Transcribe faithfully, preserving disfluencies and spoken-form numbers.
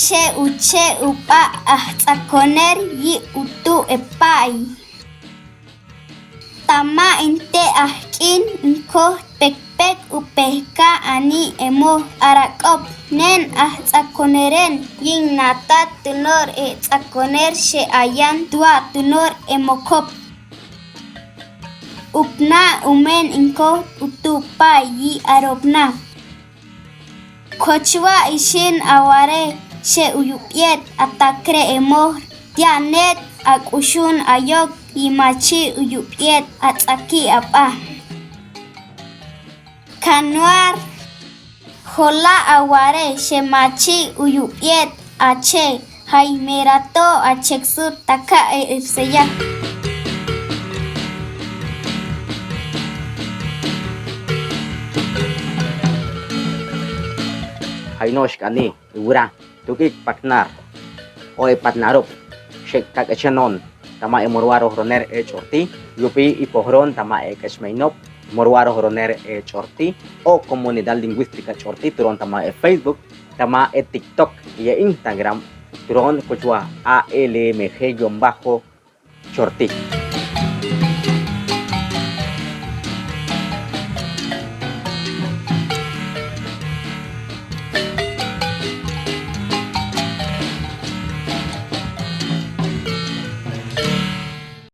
Che uche ub'a ajts'akoner yi utu' epay. Tama inte ajk'in inkoj pekpek upehka ani emoj arak'op nen ajts'akoneren yin natat tunor e ts'akoner xe'ayan tua tunor e mokop. Upna umen inkoj utu' pay yi aropna. Kochua ixin aware che uyup'yet atakre emoj tianet ak'uxun ayok yi machi uyup'yet ats'aki ab'a. Kanuar. Jola aware che machi uyup'yet ache, jay merato achek sut takae ipseya. Jay noxkani iwira tukik Paknar o e Patnarop, xek kak'echenon tama e Morua Rojroner e Ch'orti, yupi ipojoron tama e k'echmeynop Morua Rojroner e Ch'orti o Comunidad Lingüística Ch'orti, turon tama e Facebook, tama e TikTok y e Instagram, turon kochua A L M G guion bajo Ch'orti.